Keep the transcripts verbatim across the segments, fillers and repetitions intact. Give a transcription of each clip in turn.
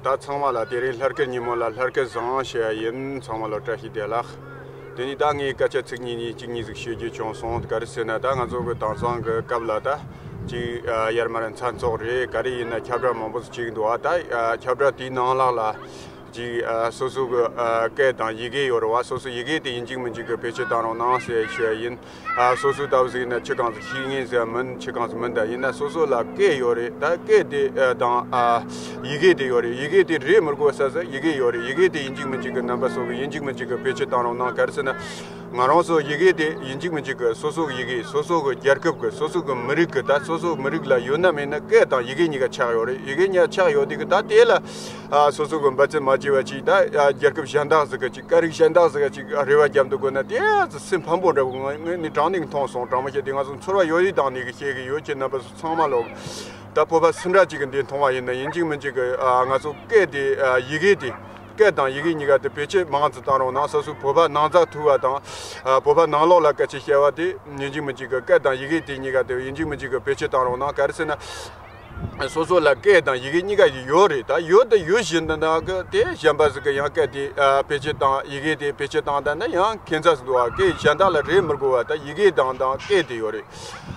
ད་ཚང་མ་ལ་དེ་རིང་ལྷག་དཀར་ཉིན་མོ་ལ་ལྷག་དཀར་བཟང་ཞུ་ཡ་ཡིན། ཚང་མ་ལ་བཀྲ་ཤིས་བདེ་ལེགས། དེ་ནས་ད་ངས་སྐད་ཆ་ཚིག་གཉིས་གཉིས་གཅིག་གཉིས་ཟིག་ཤོད་རྒྱུ་བྱུང་སོང་། ག་རེ་ཟེར་ན། ད་ང་ཚོ་གི་དེང་སང་གི་སྐབས་ལ་ད་ཅིག་ཨ་ཡར་མར་མཚན་ཚོགས་རེད། ག་རེ་ཡིན་ན་ཁྱབ་བསྒྲགས་མང་པོ་ཞིག་བྱེད་ཀྱི་འདུག་བ། ད་ཨ་ཁྱབ་བསྒྲགས་དེའི་ནང་ལོགས་ལ་ཅིག་ཨ་སོ་སོ་གི་ཨ་སྐད་དང་ཡི་གེ་ཡོད་རེད་བ། སོ་སོ་ཡི་གེ་དེ་ཡིན་གཅིག་མིན་གཅིག་གི་བེད་སྤྱོད་བཏང་རོགས་གནང་ཟེར་ཞུ་ཡ་ཡིན། ཨ་སོ་སོའི་ལྟ་བུ་ཟིག་ཡིན་ན་ཁྱི་གང་ཟིག་ཤེས་ངེས་ཟེར་མིན། ཁྱི་གང་ཟིག་མིན། ད་ཡིན་ན་སོ་སོ་ལ་སྐད་ཡོད་རེད། ད་སྐད་དེ་ཨ་དང་ཨ་ཡི་གེ་དེ་ཡོད་རེད། ཡི་གེ་དེ་རེད་མི་དགོས་ས་ས་ཡི་གེ་ཡོད་རེད། ཡི་གེ་དེ་ཡིན་གཅིག་མིན་གཅིག་གི་རྣམ་པ་ཚོ་གི་ཡིན་གཅིག་མིན་གཅིག་གི་བེད་སྤྱོད་བཏང་རོགས་གནང་། ག་རེ་ཟེར་ན། ང་རང་ཚོ་ཡི་གེ་དེ་ཡིན་གཅིག་མིན་གཅིག་གི་སོ་སོ་གི་ཡི་གེ། སོ་སོ་གི་རྒྱལ་ཁབ་གི། སོ་སོ་གི་མི་རིགས་གི། ད་སོ་སོ་མི་རིགས་ལ་ཡོད་ན་མེད་ན་སྐད་དང་ཡི་གེ་གཉིས་ཀ་ཆགས་ཡོད་རེད། ཡི་གེ་གཉིས་ཀ་ཆགས་ཡོད་དེ་གི་ད་དེ་ལ་ཨ་སོ་སོ་གི་འབད་བརྩོན་མ་བྱས་པ་ཅིག་ད་ཨ་རྒྱལ་ཁབ་གཞན་དག་ཟིག་གི་ཅིག་སྐད་རིགས་གཞན་དག་ཟིག་གི་ཅིག་རེ་བ་བརྒྱབ་འདུག་དགོས་ན། དེ་ཨ་ཙི་སེམས་ཕམ་པོ་འདྲ་བོ་ངས་ངས་ནི་དྲང་གནས་མཐོང་སོང་། དྲང་མོ་བཤད་དེ་ང་ཚོ་ཚོར་བ་ཡོད་རེད། དྲང་གནས་གི་བཤད་གི་ཡོད། ཁྱེད་རྣམ་པ་ཚོ་ཚང་མ་ལོག་ད་བོད་པ་སུ་འདྲ་ཅིག་གི་འདི་མཐོང་བ་ཡིན་ན་ཡིན་གཅིག་མིན་གཅིག་གི་ཨ་ང་ཚོ་སྐད་དེ་ཨ་ཡི་གེ་དེ། སྐད་དང་ཡི་གེ་གཉིས་ཀ་དེ་བེད་སྤྱོད་མང་ཙམ་བཏང་རོགས་གནང་། སོ་སོའི་བོད་པ་ནང་ཚགས་ཐུབ་པ་དང་། ཨ་བོད་པ་ནང་ལོགས་ལ་སྐད་ཆ་བཤད་པ་དེ་ཡིན་གཅིག་མིན་གཅིག་གི་སྐད་དང་ཡི་གེ་དེ་གཉིས་ཀ་དེ་ཡིན་གཅིག་མིན་གཅིག་གི་བེད་སྤྱོད་བཏང་རོགས་གནང་། ག་རེ་ཟེར་ན། སོ་སོ་ལ་སྐད་དང་ཡི་གེ་གཉིས་ཀ་ཡོད་རེད། ད་ཡོད་དེ་ཡོད་བཞིན་དུ་ན་གི་དེ་གཞན་པ་ཟིག་གི་ཡང་སྐད་དེ་ཨ་བེད་སྤྱོད་བཏང་། ཡི་གེ་དེ་བེད་སྤྱོད་བཏང་ད་ན་ཡང་ཁྱད་མཚར་ཟིག་འདུག་ཨ་སྐད་གཞན་དག་ལ་རེད་མི་དགོས་པ། ད་ཡི་གེ་དང་དང་སྐད་དེ་ཡོད་རེད།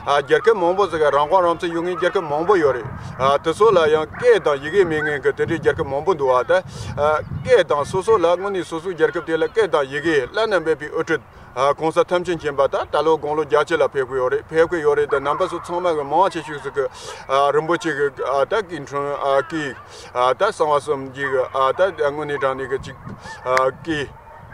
ཨ་རྒྱལ་ཁབ་མང་པོ་ཟིག་ག་རང་དབང་རང་བཙན་ཡོད་མཁན་རྒྱལ་ཁབ་མང་པོ་ཡོད་རེད། ཨ་དེ་ཚོ་ལ་ཡང་སྐད་དང་ཡི་གེ་མེད་མཁན་གི་དེ་འདྲའི་རྒྱལ་ཁབ་མང་པོ་འདུག་བ། ད་ཨ་སྐད་དང་སོ་སོ་ལ་དངོས་གནས་སོ་སོའི་རྒྱལ་ཁབ་དེ་ལ་སྐད་དང་ཡི་གེ་བླ་ན་མེད་པའི་དབུ་ཁྲིད་ཨ་གོང་ས་ཐམས་ཅད་མཁྱེན་པ་ད་ད་ལོ་དགུང་ལོ་བརྒྱད་ཅུ་ལ་ཕེབས་ཀྱི་ཡོད་རེད། ཕེབས་ཀྱི་ཡོད་རེད། ད་རྣམ་པ་ཚོ་ཚང་མ་གི་མང་ཆེ་ཤོས་ཟིག་གི་ཨ་རིན་པོ་ཆེ་གི་ཨ་ད་སྐུ་འཕྲེང་ཨ་སྐུ་ཨ་ད་གསང་བ་གསུམ་གྱི་གི་ཨ་ད་དངོས་གནས་དྲང་གནས་གི་ཅིག་ཨ་སྐུ།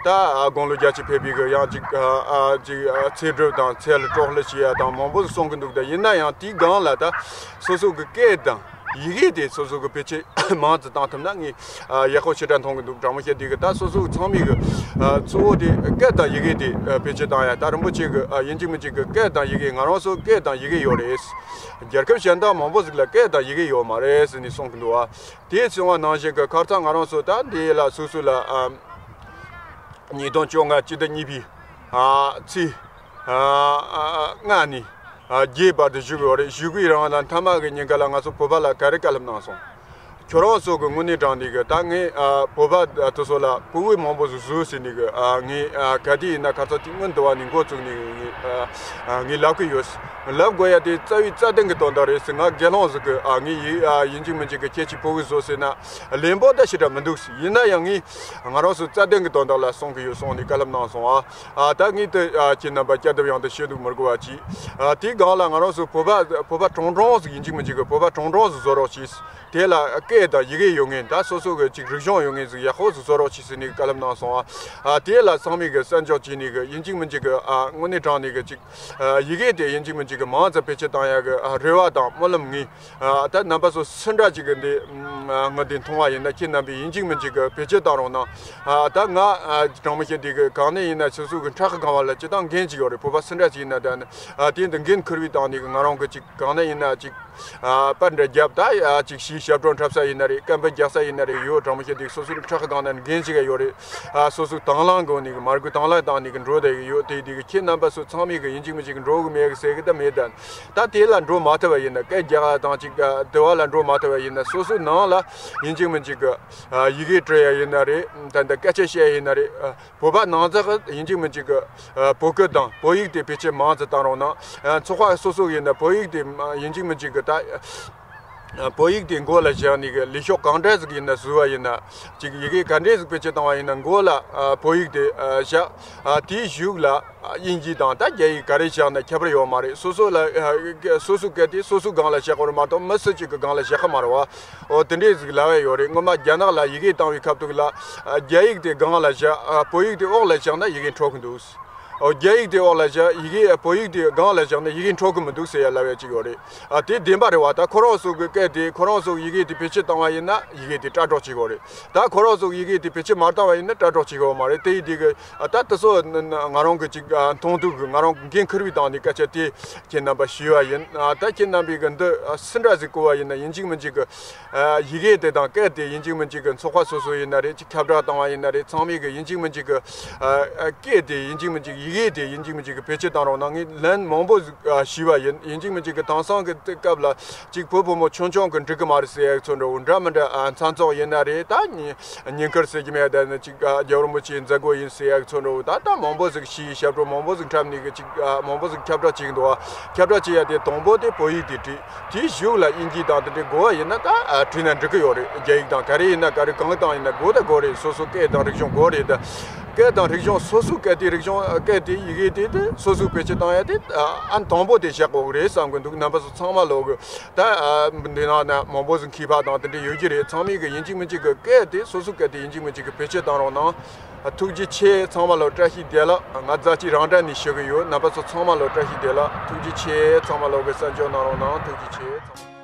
ད་ཨ་དགུང་ལོ་བརྒྱད་ཅུ་ཕེབས་པའི་གི་ཡང་ཅིག་ཨ་ཨ་ཅིག་ཨ་ཚེ་སྒྲུབ་དང་ཚེ་ལ་གྲོགས་ལ་བྱེད་ཡ་དང་མང་པོ་གསུང་གི་འདུག་ད་ཡིན་ན་ཡང་དེའི་སྒང་ལ་ད་སོ་སོ་གི་སྐད་དང་ཡི་གེ་དེ་སོ་སོ་གི་བེད་སྤྱོད་མང་ཙམ་བཏང་ཐུབ་ན་ངས་ཨ་ཡག་པོ་ཞེ་དྲག་མཐོང་གི་འདུག་དྲང་མོ་བཤད་དེ་གི་ད་སོ་སོ་ཚང་མས་གི་ཨ་གཙོ་བོ་དེ་སྐད་དང་ཡི་གེ་དེ་ཨ་བེད་སྤྱོད་བཏང་ཡ། ད་རིན་པོ་ཆེ་གི་ཨ་ཡིན་གཅིག་མིན་གཅིག་གི་སྐད་དང་ཡི་གེ། ང་རང་ཚོ་སྐད་དང་ཡི་གེ་ཡོད་རེད། རྒྱལ་ཁབ་གཞན་དག་མང་པོ་ཟིག་ལ་སྐད་དང་ཡི་གེ་ཡོད་མ་རེད་ཟེར་ནས་གསུང་གི་འདུག་བ། དེ་གསུང་བ་ནང་བཞིན་གི་ཁ་སང་ང་རང་ཚོ་ད་འདི་ལ་སོ་སོ་ལ་ཨ། ཉིས་སྟོང་བཅོ་ལྔ་སྤྱི་ཟླ་གཉིས་པའི་ཨ་ཚེས་ཨ་ལྔ་ནས་ཨ་བརྒྱད་བར་དུ་བཞུགས་ཡོད་རེད། བཞུགས་པའི་རིང་ལ་མཐའ་མ་གི་ཉིན་ཀ་ལ་ང་ཚོ་བོད་པ་ལ་ག་རེ་བཀའ་སློབ་གནང་སོང་། ཁྱོད་རང་ཚོ་གི་དངོས་གནས་དྲང་གནས་གི་ད་ངས་ཨ་བོད་པ་དེ་ཚོ་ལ་ཕྲུ་གུ་མང་པོ་ཟིག་བཟོ་ཟེར་ནས་གི་ཨ་ངས་ཨ་ག་དུས་ཡིན་ན་ཁ་སང་དེ་སྔོན་དུ་བ་ནས་འགོ་བཙུགས་ནས་ངས་ཨ་ངས་ལབ་གི་ཡོད། ལབ་དགོས་ཡ་དེ་རྩ་བའི་རྩ་དོན་གི་དོན་དག་རེད་ཟེར། ང་དགེ་སློང་ཟིག་གི་ཨ་ངས་ཡིན་ཨ་ཡིན་གཅིག་མིན་གཅིག་གི་ཁྱེད་ཀྱི་ཕྲུ་གུ་བཟོ་ཟེར་ན་ལན་པོ་ད་ཞེ་དྲག་མི་འདུག་ཟེར། ཡིན་ན་ཡང་ངས། ང་རང་ཚོ་རྩ་དོན་གྱི་དོན་དག་ལ་གསུང་གི་ཡོད་གསུངས་ནས་བཀའ་སློབ་གནང་སོང་ཨ། ཨ་ད་ངས་དེ་ཨ་ཁྱེད་རྣམ་པ་སྐྱབས་ཐོབ་ཡང་དུ་ཞུ་འདུག་མི་དགོས་པ་ཅིག་ཨ་དེའི་སྒང་ལ་ང་རང་ཚོ་བོད་པ་བོད་པ་གྲུང་གྲུང་ཟིག་ཡིན་གཅིག་མིན་གཅིག་གི་བོད་པ་གྲུང་གྲུང་ཟིག་བཟོ་རོགས་གྱིས། དེ་ལ་སྐད་དང་ཡི་གེ་ཡོད་མཁན་ད་སོ་སོ་གི་ཅིག་རིག་གཞུང་ཡོད་མཁན་ཟིག་ཡག་པོ་ཟིག་བཟོ་རོགས་གྱིས་ཟེར་ནས་བཀའ་སློབ་གནང་སོང་ཨ། ཨ་དེ་ལ་ཚང་མས་གི་གསན་འཇོག་བྱས་ནས་གི་ཡིན་གཅིག་མིན་གཅིག་གི་ཨ་དངོས་གནས་དྲང་གནས་གི་ཅིག་ཨ་ཡི་གེ་དེ་ཡིན་གཅིག་མིན་གཅིག་གི་མང་ཙམ་བེད་སྤྱོད་བཏང་ཡ་གི་ཨ་རེ་བ་དང་སྨོན་ལམ་ངས། ཨ་ད་རྣམ་པ་ཚོ་སུ་འདྲ་ཅིག་གི་འདི་ང་འདི་མཐོང་བ་ཡིན་ན་ཁྱེད་རྣམ་པས་ཡིན་གཅིག་མིན་གཅིག་གི་བེད་སྤྱོད་བཏང་རོགས་གནང་། ཨ་ད་ང་ཨ་དྲང་མོ་བཤད་དེ་གི་གང་ནས་ཡིན་ན་སོ་སོ་གི་ཁྲག་གི་སྒང་བ་ལ་སྤྱི་བཏང་འགན་ཅིག་ཡོད་རེད། བོད་པ་སུ་འདྲ་ཅིག་ཡིན་ན་ད་ནི་ཨ་དེ་འདི་འགན་འཁུར་བའི་སྟེང་ནས་གི་ང་རང་གི་ཅིག་གང་ནས་ཡིན་ན་ཅིག་ཨ་པར་འདྲ་རྒྱབ་ད་ཨ་ཅིག་ཞིག་ཞབས་བྲོ་འཁྲབ་ས་ཡིན་ན་རེད། སྐད་འབོད་རྒྱག་ས་ཡིན་ན་རེད། ཡོད་དྲང་མོ་བཤད་དེ་སོ་སོ་ཁྲག་གི་སྒང་ནས་འགན་ཅིག་ཡོད་རེད། ཨ་སོ་སོ་དང་བླངས་སྒོ་ནས་གི་མར་གི་དང་བླངས་བཏང་ནས་གི་འགྲོ་བསྡད་གི་ཡོད། དེ་དེ་གི་ཁྱེད་རྣམ་པ་ཚོ་ཚང་མས་གི་ཡིན་གཅིག་མིན་གཅིག་འགྲོ་གི་མེད་གི་ཟེར་གི་ད་མེད་ད། ད་དེ་ལ་འགྲོ་མ་ཐུབ་པ་ཡིན་ན་སྐད་རྒྱག་ཡ་དང་ཅིག་དེ་བ་ལ་འགྲོ་མ་ཐུབ་པ་ཡིན་ན་སོ་སོའི་ནང་ལ་ཡིན་གཅིག་མིན་གཅིག་གི་ཡི་གེ་འབྲི་ཡ་ཡིན་ན་རེད། ད་ལྟ་སྐད་ཆ་བཤད་ཡ་ཡིན་ན་རེད། བོད་པ་ནང་ཚགས་ཡིན་གཅིག་མིན་གཅིག་གི་བོད་སྐད་དང་བོད་ཡིག་དེ་བེད་སྤྱོད་མང་ཙམ་བཏང་རོགས་གནང་། ཚོགས་པ་སོ་སོ་ཡིན་ན་བོད་ཡིག་དེ་ཡིན་གཅིག་མིན་གཅིག་གི་ད་བོད་ཡིག་དེ་མགོ་ལ་བཞག་ནས་གི་ལས་ཤོག་གང་འདྲ་ཟིག་ཡིན་ན་བཟོས་པ་ཡིན་ན་ཅིག་ཡི་གེ་ག་འདྲ་ཟིག་བེད་སྤྱོད་བཏང་བ་ཡིན་ན་མགོ་ལ་བོད་ཡིག་དེ་བཞག་དེའི་གཞུག་ལ། དབྱིན་ཇི་དང་ད་རྒྱ་ཡིག་ག་རེ་བཞག་ན་ཁྱད་པར་ཡོད་མ་རེད། སོ་སོ་ལ་སོ་སོའི་སྐད་དེ་སོ་སོའི་སྒང་ལ་བཞག་དགོས་རེད་མ་གཏོགས་མི་སུ་གཅིག་གི་སྒང་ལ་བཞག་གི་མ་རེད་བ། འོ་དེ་འདྲས་ཟིག་ལབ་ཡ་ཡོད་རེད། སྔོན་མ་རྒྱ་ནག་ལ་ཡི་གེ་བཏང་བའི་སྐབས་དུས་ལ་རྒྱ་ཡིག་དེ་སྒང་ལ་བཞག་དཔོན་ཡིག་དེ་འོག་ལ་བཞག་ན་ཡི་གེ་འཕྲོད་གི་འདུག་འོ་རྒྱ་ཡིག་དེ་འོག་ལ་བཞག་ཡི་གེ་དཔོན་ཡིག་དེ་སྒང་ལ་བཞག་ན་ཡི་གེ་འཕྲོད་གི་མི་འདུག་ཟེར་ཡ་ལབ་ཡ་གཅིག་ཡོད་རེད། ཨ་དེ་བདེན་པ་རེད་བ། ད་ཁོ་རང་ཚོ་གི་སྐད་དེ་ཁོ་རང་ཚོ་གི་ཡི་གེ་དེ་བེད་སྤྱོད་བཏང་བ་ཡིན་ན་ཡི་གེ་དེ་དྲ་གྲོགས་བྱེད་དགོས་རེད། ད་ཁོ་རང་ཚོ་གི་ཡི་གེ་དེ་བེད་སྤྱོད་མ་བཏང་བ་ཡིན་ན་དྲ་གྲོགས་བྱེད་དགོས་མ་རེད། དེ་ཡི་དེ་གི་ཨ་ད་དེ་ཚོ་ང་རང་གི་ཅིག་ཨ་མཐོང་ཐུབ་གི་ང་རང་གི་འགན་འཁུར་བའི་སྟེང་ནས་སྐད་ཆ་དེ་ཁྱེད་རྣམ་པ་ཞུས་པ་ཡིན། ཨ་ད་ཁྱེད་རྣམ་པས་གི་འདི་ཨ་སུ་འདྲ་ཟིག་གོ་བ་ཡིན་ན་ཡིན་གཅིག་མིན་གཅིག་གི་ཨ་ཡི་གེ་དེ་དང་སྐད་དེ་ཡིན་གཅིག་མིན་གཅིག་གི་ཚོགས་པ་སོ་སོ་ཡིན་ན་རེད། ཅིག་ཁྱབ་བསྒྲགས་བཏང་བ་ཡིན་ན་རེད། ཚང་མས་གི་ཡིན་གཅིག་མིན་གཅིག་གི་ཨ་ཨ་སྐད་དེ་ཡིན་གཅིག་མིན་གཅིག་ཡི་གེ་དེ་ཡིན་གཅིག་མིན་གཅིག་གི་བེད་སྤྱོད་བཏང་རོགས་གནང་། ངས་ལན་མང་པོ་ཞིག་ཨ་ཞུས་པ་ཡིན། ཡིན་གཅིག་མིན་གཅིག་གི་དེང་སང་གི་དེ་སྐབས་ལ་གཅིག་བུ་བུ་མོ་ཆུང་ཆུང་གི་འགྲིག་གི་མ་རེད་ཟེར་ཡག་ཚོ་འདྲ་བོ་འདྲ་མི་འདྲ། ཨ་མཚན་ཚོགས་ཡིན་ན་རེད། ད་ཉིན་ཉིན་དཀར་ཟེར་གྱི་མེད། ད་ནི་གཅིག་ཨ་རྒྱལ་བ་རིན་པོ་ཆེའི་མཛད་སྒོ་ཡིན་ཟེར་ཡག་ཚོ་འདྲ་བོ། ད་ད་མང་པོ་ཞིག་ཞུས། ཞབས་བྲོ་མང་པོ་ཞིག་འཁྲབ་ནས་གི་གཅིག་ཨ་མང་པོ་ཞིག་ཁྱབ་བསྒྲགས་བྱེད་ཀྱི་འདུག་ཁྱབ་བསྒྲགས་བྱེད་ཡག་དེ་དང་པོ་དེ་བོད་ཡིག་དེ་བྲིས། དེའི་གཞུག་ལ་དབྱིན་ཇི་དང་དེ་འདྲའི་དགོས་པ་ཡིན་ན་ད་ཨ་བྲིས་ན་འགྲིག་གི་ཡོད་རེད། རྒྱ་ཡིག་དང་ག་རེ་ཡིན་ན་ག་རེ་གང་དང་ཡིན་ན་དགོས་ད་དགོས་རེད། སོ་སོ་སྐད་དང་རིག་གཞུང་དགོས་རེད། ད་སྐད་དང་རིག་གཞུང་སོ་སོའི་སྐད་དེ་རིག་གཞུང་སྐད་དེ་ཡི་གེ་དེ་དེ་སོ་སོའི་བེད་སྤྱོད་བཏང་ཡ་དེ་ཨ་དང་པོ་དེ་བཞག་དགོས་གི་རེད་བསམ་གི་འདུག་རྣམ་པ་ཚོ་ཚང་མ་ལོག་གི་ད་ཨ་འདི་ནང་ན་མང་པོ་ཞིག་མཁས་པ་དང་དེ་འདྲ་ཡོད་ཀྱི་རེད། ཚང་མས་གི་ཡིན་གཅིག་མིན་གཅིག་གི་སྐད་དེ་སོ་སོའི་སྐད་དེ་ཡིན་གཅིག་མིན་གཅིག་གི་བེད་སྤྱོད་བཏང་རོགས་གནང་། ཐུགས་རྗེ་ཆེ། ཚང་མ་ལོ་བཀྲ་ཤིས་བདེ་ལེགས། ང་རྫ་ཆུ་རང་འདྲ་ནས་ཞུ་གི་ཡོད། རྣམ་པ་ཚོ་ཚང་མ་ལོ་བཀྲ་ཤིས་བདེ་ལེགས། ཐུགས་རྗེ་ཆེ། ཚང་མ་ལོ་གི་གསན་འཇོག་གནང་རོགས་གནང་། ཐུགས་རྗེ་ཆེ།